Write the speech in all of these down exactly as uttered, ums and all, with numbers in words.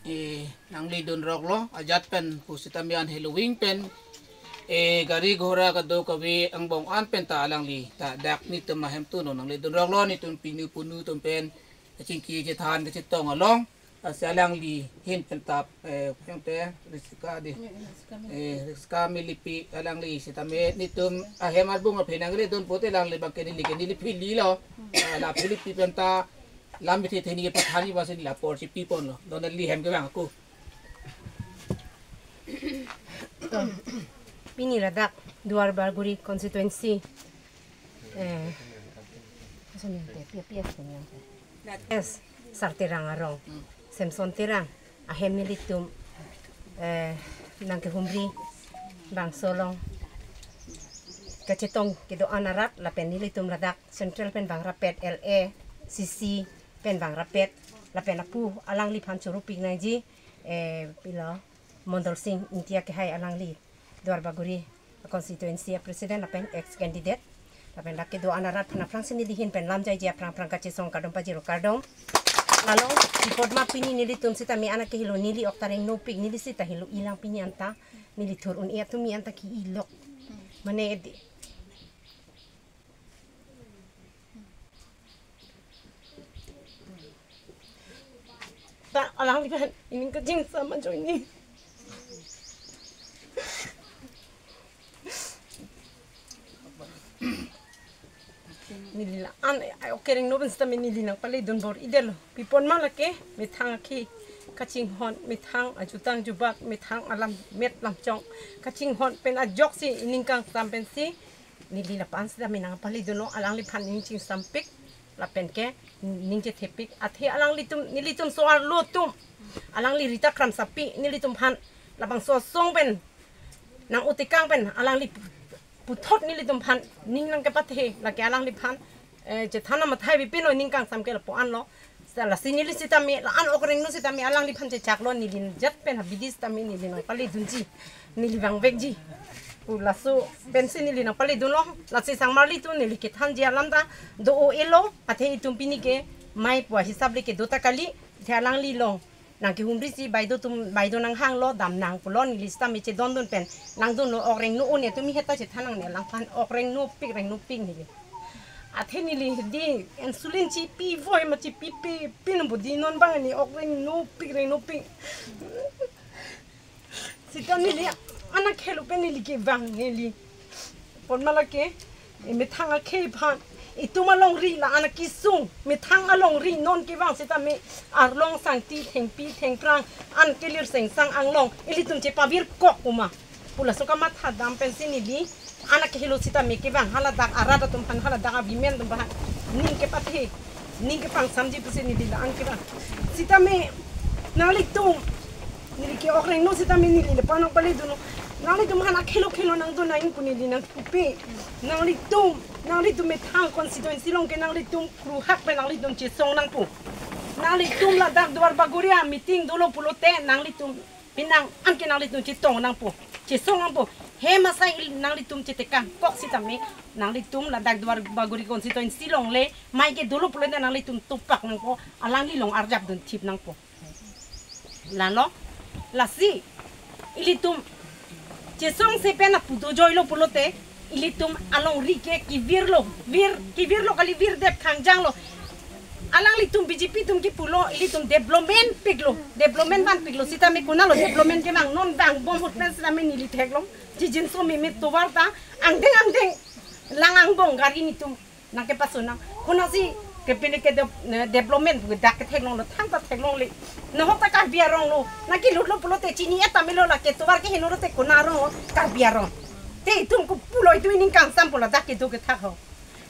Eh, nangli dunroklo, ajat pen pusitame an heloving pen, eh, gari ghora kadokave angbong an pen ta alangli ta dak netum ahemtun nangli dunroklo, netum pinu punu atum pen kachingki chethan kachetong along. Lasi alangli ahin pen ta, eh, pente Rizka di, eh, Rizka Milipi, alangli sitame netum ahem arbung aphi nangledun pote alangli bangke neli ke neli phililo. Ah, la Philippi pen ta lam bithi theni pathani basi neli apor si piponlo. Don neli hem ke bang aku. Pini ladak Duar Bagori constituency, eh, asa ni ante, P P F ni ante. Yes, Sar Terang arong, Samson Terang ahem nelitum, eh, nangkehumri bangso along kachetong kedo-an arat lapen nelitum ladak Central pen bang rapet, L A, C C pen bang rapet, lapen apu alangliphan chorupik nangji, eh, pilo, Mondol Sing Ingti akehai, alangli Duar Bagori constituency a president lapen ex candidate. Lapen dak kedo-an arat aphan aphrangsi neli ahin pen lam jaiji aphrang aphrang kachesong kardom pajirlo, kardom. Lalo, pi apot ma pini nelitum sitame anak kehelo, neli ok ta rengnopik, neli sita helo-i lang pini anta, neli thur un-e atum mi anta ke-ilok. Mane di- Ta alangliphan ining kachingsam ajoine. Neli la-an, ai, ok rengno pen sitame neli nangpaledun bor-idetlo. Pi apot ma lake, methang akhei kachinghon, methang ajutang jubat, methang alam met lam chong kachinghon pen ajoksi ining kangsam pensi neli lapu-an sitame nangpaledunlo, alangliphan ining chingsampik lapen ke ining chethepik. Athe alanglitum, nelitum so-arlo atum, alangli Rita Kramsapi, nelitum aphan labangso asong pen nang-otekang pen alangli pu-, puthot nelitum aphan ning nangkepathe, lake alangliphan, eh, chethan amathai bipinlo, ining kangsam ke lapu-anlo. Sa lasi neli sitame, la-an ok rengno sitame alangliphan chechaklo, neli jat pen habidi sitame neli nangpaledunji, neli vangvekji pu laso pensi neli nangpaledunlo. Lasi sangmarli atum, neli kethanji alam ta do-o-elo, athe itum pini ke mei pu ahisap le kedo ta kali, athe alangli along nangkehumrisi baido atum, baido nanghanglo, dam nang pulo, neli sitame chedondun pen nangdunlo, ok rengno un-e atum mi heta chethan nangne, alangphan ok rengnopik, rengnopik neli. Athe neli di insulin chipi voi ma chipi pe, pi nang bodi non bang neli ok rengnopik, rengnopik. Sita neli anak helo pen neli kevang neli. Pi apot ma lake, e methang akhei aphan, itum alongri la-an akesung, methang alongri non kevang sitame arlong sangti thengpi thengphrang an kelir sengsang anglong ilitum chepavirkok pu ma pu laso kamatha dam pensi neli anak kehelo sitame kevang, haladak arat atum aphan, haladak a-women atum aphan ning kepathe, ning kepangsamji pusi neli la-an kevang. Sitame nanglitum, neli ke ok rengno sitame neli lapu-an nangpaledunlo. Nanglitum aphan akhelo khelo nangdun nang pu neli nangpupe. Nanglitum, nanglitum methang constituency along ke nanglitum kruhak pen nanglitum chesong nangpo. Nanglitum ladak Duar Bagori a-meeting dolo pulote nanglitum pinang an ke nanglitum chetong nangpo, chesong nangpo. Hem asai il nanglitum chetekangkok sitame nanglitum ladak Duar Bagori constituency along le mei ke dolo pulote nanglitum topak nangpo, alangli along arjapdun thip nangpo. Lalo, lasi ilitum chesongse pen apu dojoilo pulote, ilitum alongri ke kevirlo, vir, kevirlo kali, virdep khangjanglo. Alanglitum B J P atum ke pulo, ilitum development piklo, development vanpiklo, sitame konatlo development kevang, non vangbom ahut pen sitame neli theklong, chijinso meme tovar ta angdeng angdeng lang angbong gari netum nangkepasu nang. Konatsi ke pini ke de-, ne, development pu dak ketheklonglo, thangta theklongle. Nahok ta Karbi arong lo. Nangkelutlo pulote chini-et tame lo, lake tovar keheno lote konat arong lo, Karbi arong. Te itum kopulo itum ining kangsam pu ladak kedo kethak ho.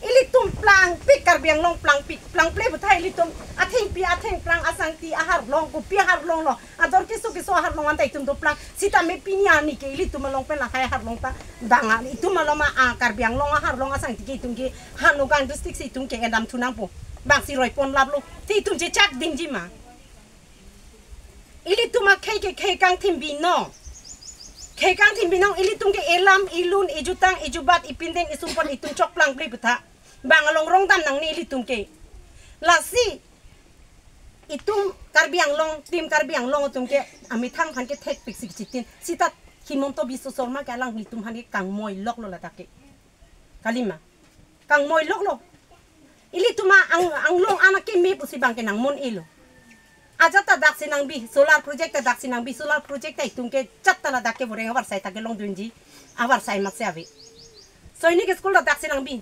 Ilitum plangpik, Karbi Anglong plangpik, plangple puthot ilitum athengpi athengphrang asangti aharlong, kopi aharlong lo, ador keso keso aharlong anta itum doplang. Sitame pini arni ke ilitum along pen lahai aharlong ta dang a, itum along ma, a, Karbi Anglong aharlong asangti ke itum ke Hanu Gang district si itum ke edam thu nangpo. Bangsi roipon laplo. Te itum chechak dingji ma. Ilitum akhei ke khei kangthim binong. Khei kangthim binong, ilitum ke elam, elun, ejutang, ejubat, epindeng, esumpot itum chokplangple puthot. Bang along rong dam nangne ilitum ke. Lasi Itum Karbi Anglong, Team Karbi Anglong atum ke amethang aphan ke thekpik si chitin. Sita Himanta Biswa Sarma ke alanglitum aphan ke kangmoi loklo ladak ke. Kalima. Kangmoi loklo. Ilitum a-ang, Anglong anak ke me pusi bang ke nangmon elo. Ajat ta daksi nangbi, solar project ta daksi nangbi, solar project ta itum ke chat ta ladak ke voreng avarsai ta kelongdunji. Avarsai mat si ave. Sainik school ta daksi nangbi.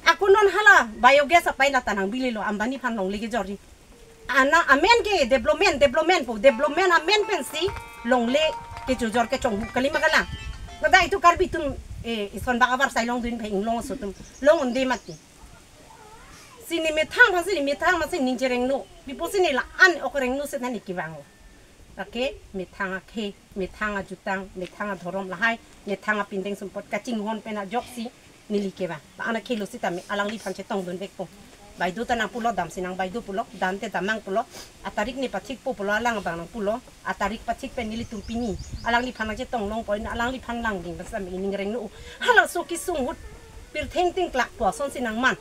Ako non hala biogas apai nata nangbi lelo, Ambani aphan longle kejorji. Ana amen ke development, development pu, development amen pensi longle kejojor kechonghu, kalima kalang. Kada itum Karbi atum, eh, ison bak avarsai longdun phe Anglong aso atum long-un-e mati. Si ne methang aphan si ne methang aphan si ningje rengno. Pi pusi ne la-an ok rengno si ne kevang. Lake methang akhei, methang ajutang, methang adhorom lahai, methang apindeng sumpot kachinghon pen ajoksi neli kevang. La-an akhei lo sitame alangliphan chetongdunvekpo. Baideo ta nangpulo, damsi nang baideo pulo, dam te damnang pulo, atarik ne pathikpo pulo, alang abang nangpulo, atarik pathik pen nelitum pini alangliphan nangchetong longpo, alangliphan langding pen sitame ining rengno. Halaso kesung ahut pirthe ingting klak pu asonsi nangman.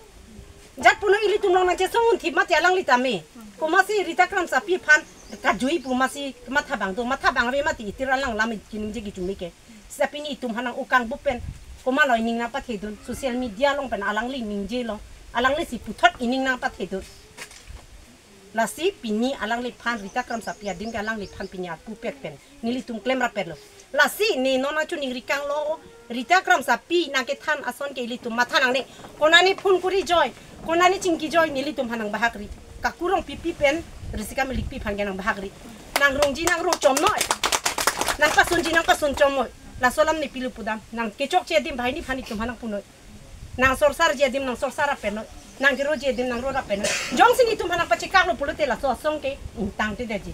Jat punoi ilitum along nangchesong-un thip mati alangli tame. Komatsi Rita Kramsapi aphan kajui pu masi matha bang do, matha bang ave mati, itir alang lam kiningje kechumi ke. Sita pini itum aphan nang-o kangbup pen komatlo ining nangpathedun, social media along pen alangli ningjelo, alanglisi puthot ining nangpathedun. Lasi pini alangliphan, Rita Kramsapi adim ke alangliphan pini apupet pen nelitum klem rappetlo. Lasi ne non nangchiningri kanglo, Rita Kramsapi nangkethan ason ke ilitum matha nangne. Konane phone kori joi, konane chingki joi, nelitum aphan nangbahak ri. Kaku Rongpipi pen Risika Milikpi aphan ke nangbahak ri. Nangrungji nangrung chomnoi, nangpasunji nangpasun chomnoi. Laso alam ne pilo pudam, nangkechokche adim banghini aphan itum aphan nangpunoi. Nangsorsarji adim nangsorsar rappetnoi, nangkeroji adim nangro rappetnoi. Jongsi nelitum aphan nangpachekaklo pulote laso asong ke ingtangtedetji.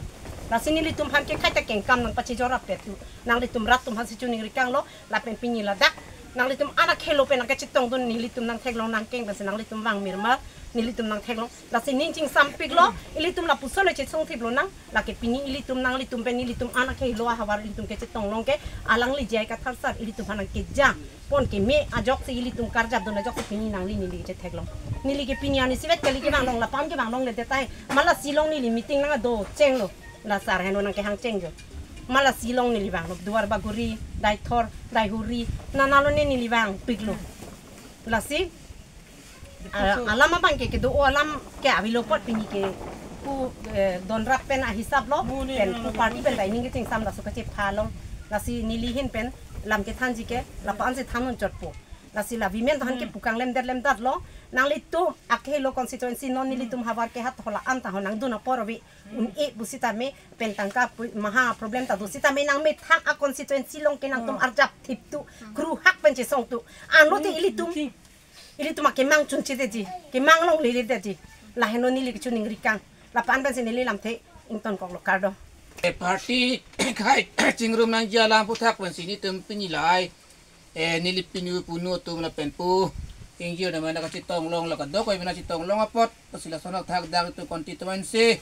Lasi nelitum aphan ke kaita kengkam nangpachejor rappet tu. Nanglitum rat atum aphansi chiningri kanglo, lapen pini ladak nanglitum anak khelo pen nangkachetongdun, nelitum nangtheklong nangkeng pensi nanglitum vang mirma, nelitum nangtheklong. Lasi ning chingsampiklo, ilitum lapuson le chesong thiplo nang, lake pini ilitum nanglitum pen nelitum anak khelo ahavar ilitum kechetong long ke, alangli J I Kathar sir ilitum aphan nangkeja pon keme ajoksi, ilitum karjapdun ajoksi pini nangli neli chetheklong. Neli ke pini arni isivet kali kevang long, lapu-an kevang longledet tahai. Malasi along neli meeting nangdo chenglo. La sar heno nangkehang chengjo. Malasi along neli vanglo. Duar Bagori, Daithor, Daihuri, nanalo ne neli vangpiklo. Lasi, ah, alam abang ke kedo-o alam ke avelo apot pini ke pu, eh, donrap pen ahisap lo, pen pu party pen ta ining kechingsamlo, laso kachepha long. Lasi neli ahin pen lam kethanji ke lapu-ansi than-un chotpo. Lasi la women aphan ke pu kanglemdet lemdetlo. Nanglitum akhei lo constituency non nelitum havar ke hat hola anta ho nangdun apor ave. Un-e pusitame pen tangka pu-, maha problem ta do sitame nangmethang a-constituency along ke nangtum arjap thip tu, kruhak pen chesong tu. Ano te ilitum, ilitum akemang chunchedetji, kemang longleledetji. Laheno neli kechiningri kang. Lapu-an pensi neli lamthe ingtonkoklo, kardom. E party akhei chingrum nangji alam aphuthak pensi nelitum pini lahai, eh, neli pinu punu atum lapen pu ingjir dam nangkachetong long, la kadokave nangchetong long apot, lasi lason athak dak itum constituency,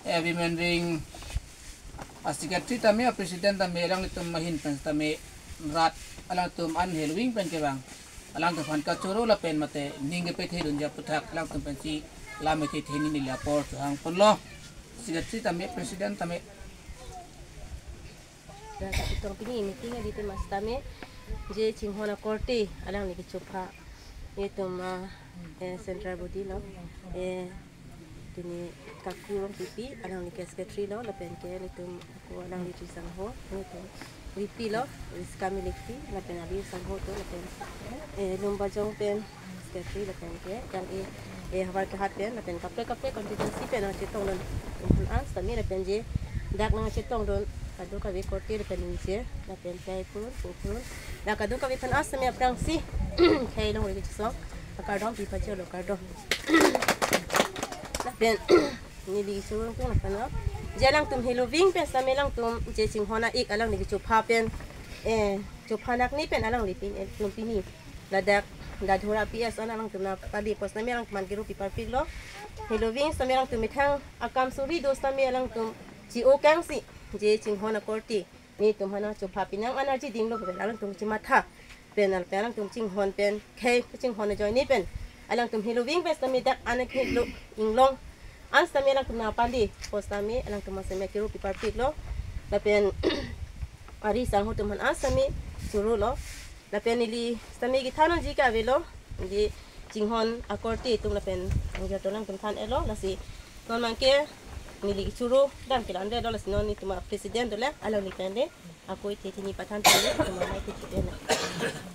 eh, women wing a-secretary tame, a-president tame, alanglitum ahin pen tame, rat alangtum an hel wing pen kevang, alangtum aphan kachoro lapen mate ning kepethedunji aphuthak alangtum pensi lam ethe theni neli apor chohangponlo. Secretary tame, president tame. Dak itum pini meeting adi te mas tame, J I Chinghon akorte alangli kechopha, itum, ah, eh, central body lo, eh, pini Kaku Rongpipi alangli ke secretary lo, lapen ke itum ako alangli Ri Sangho, itum Ripi lo, Risika Milikpi, lapen Ali Sangho to, lapen, eh, Lumbajong pen secretary lapen ke, yang e, eh, havar kehat pen, lapen kaprek kaprek constituency pen nangchetongdun, kumpul ans tame lapen je, dak nangchetongdun kadokave korte lapen ningje, lapen kai purun, pu purun, la kadokave pen as tame aphrangsi khei longri kechesong, kardom pi pachelo, kardom. Lapen neli surung tung lapen lo, je alangtum heloving pen sitame alangtum J I Chinghon a-ik alangli kechopha pen, eh, chopha nakni pen alangli pin, eh, tum pini ladak Dadhora P S an alangtum nangpali pos tame alangtum aphan kerupi parpiklo. Heloving sitame alangtum methang akam suri do sitame alangtum chi-o kangsi, J I Chinghon akorte nelitum aphan nangchopha pinang, an arji dinglo pen alangtum chimatha pen, al pen alangtum chinghon pen, khei chinghon ajoine pen alangtum heloving pen sitame dak an akhei lo inglong an sitame alangtum nangpali, pos sitame alangtum sitame kiru pi parpik lo. Lapen ari sangho atum aphan an sitame choro lo. Lapen neli sitame kethan unji ke avelo. Neli chinghon akorte atum lapen angjir atum alangtum than-et lo. Lasi non abangke neli kechoro dam kelang-et lo, lasi non netum a-president dole, alangli pen le ako ithe chini pathan than le, netum amei ke chipena.